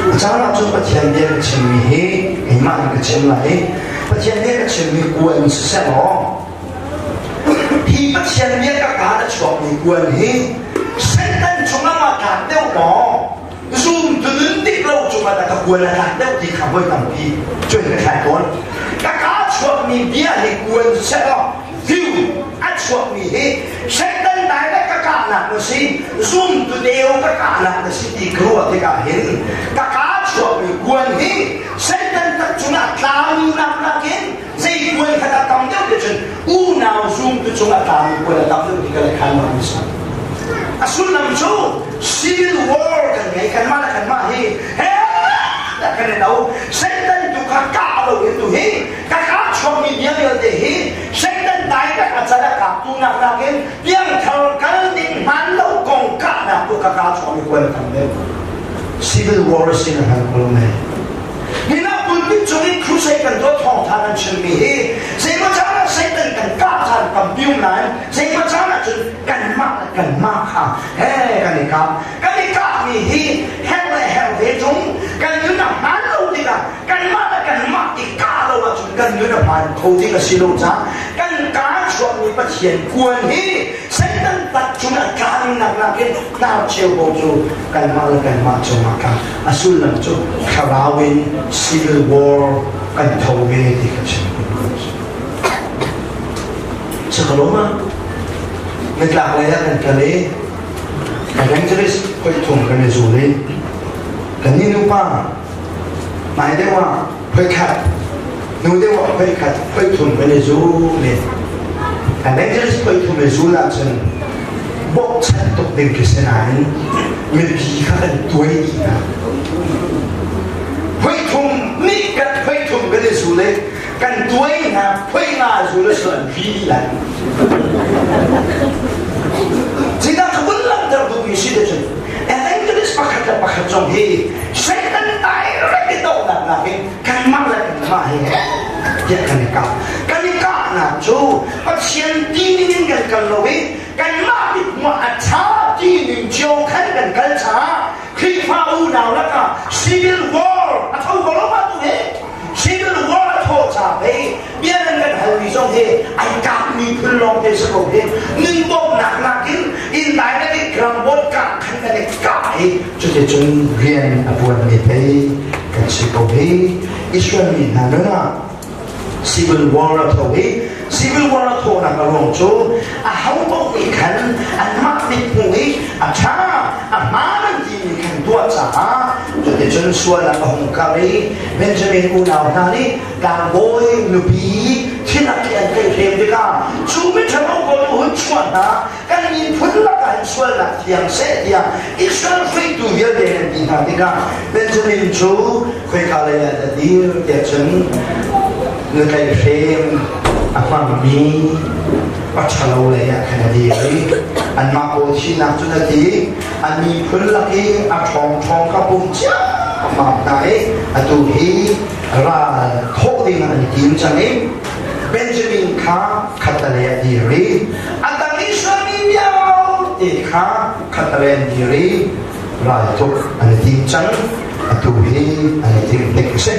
A caan ah cun Pathian bia ka chimmi hi keimah in ka chim lai i Pathian bia ka chimmi kuan siseh law hi Pathian bia ka kaa a chuakmi kuan hi Satan cungah ma tlak deuh maw zum tu nun dik lo cungah dah ka kuan a tlak deuh ti kha voi tampi cun ka thlai tawn. Ka kaa chuakmi bia hi kuan siseh law view a chuakmi hi Satan direct ka kahnak na si, zumtu deu ka kahnak na si ti ka ruah tikah hin ka kaa chuakmi kuan hi Satan tak cungah tlami nak nakin zei kuan kha dah tam deuh ti cun unau zumtu cungah tlami kuan a tam deuh ti ka le khan ma sa. A sullam cu civil war kan ngei, kanmah le kanmah hi he kan i do. Satan tu kha kah lo in tu hi ka kaa chuakmi bia vialte hi Satan direct a cal a kaptu nak nakin piangthar kal ding hmaan lo kong kahnak tu ka kaa chuakmi kuan tam deuh. Civil war sin a hal ko me. Nina pulpit cung i crusade kan tuah, thawngtha kan chimmi hi zeimaw caan ah Satan kan kah caan tampi um nain zeimaw caan ah cun kanmah le kanmah kha he kan i kap. Kan i kahmi hi herh le herh ve tung kan nun a hmaan lo tikah kanmah le kanmah i kah lo ahcun kan nun a hmaan kho ding a si lo caah kan kaa chuahmi Pathian kuan hi Satan tak cung a tlami nak nakin hnar cheu ko cu kanmah le kanmah cungah kha a sullam cu thlarau in civil war kan tho ve ti ka chim. Sakaloma nitlak lei ah kan kal i evangelist hoi thum kan i zul i kan ni nupa Hmai deuh ah voikhat, hnu deuh ah voikhat, voithum kan i zul i evangelist voithum i zul ahcun bawmchan tuk ding khi si nain mipi kha kan tuai dih hna. Voithum nih kan voithum kan i zul i kan tuai hna, voi nga zul a suan vi dih lai. Zeidah ka vun langhter duhmi si te cun evangelist pakhat le pakhat zong hi Satan direct i dohnak nakin kanmah le kanmah hi tiah kan i kah. Kan i kahnak cu Pathian ti ning in kan kal lo i kanmah mithmuh a ṭha ti ning cio khan kan kal caah Khrihfa unau lakah civil war a tho ko lo ma tu hi. Civil war a thawh ca pei bia nan kan halmi zong hi ai kapmi phun lawng te si ko hi. Nun bawmhnak nakin inn dai na i gram kah khan kan i kah i cuticun rian a ṭuanmi pei kan si ko hi. Israel mi hna nun ah civil war a tho i civil war a thawhnak a ruang cu a ho paoh nih khan anmah mithmuh i a ṭha a hmaan an timi khan tuah caah cuticun sualnak a hung kar i Benjamin unau hna nih tlangbawi nupi thilak i an tlaihhrem tikah cu miṭhalo pawl hun chuah hna kan miphun lakah hin sualnak thiang seh tiah Israel hruaitu vialte nan ti hna tikah Benjamin cu khoika lei ah dah dir tiah cun nutlaihhrem a hmangmi pa ṭhalo lei ah khan a dir i anmah pawl thihnak cun a ti an miphun lak i a ṭhawngṭhawng kha pum ciammam hna i atu hi ral thawh ding an i tim cang i Benjamin kha khattalei a dir i a dang Israel mi vialte kha khattalei an dir i raltuk an i tim cang. Atu hi an i tim hnik a si.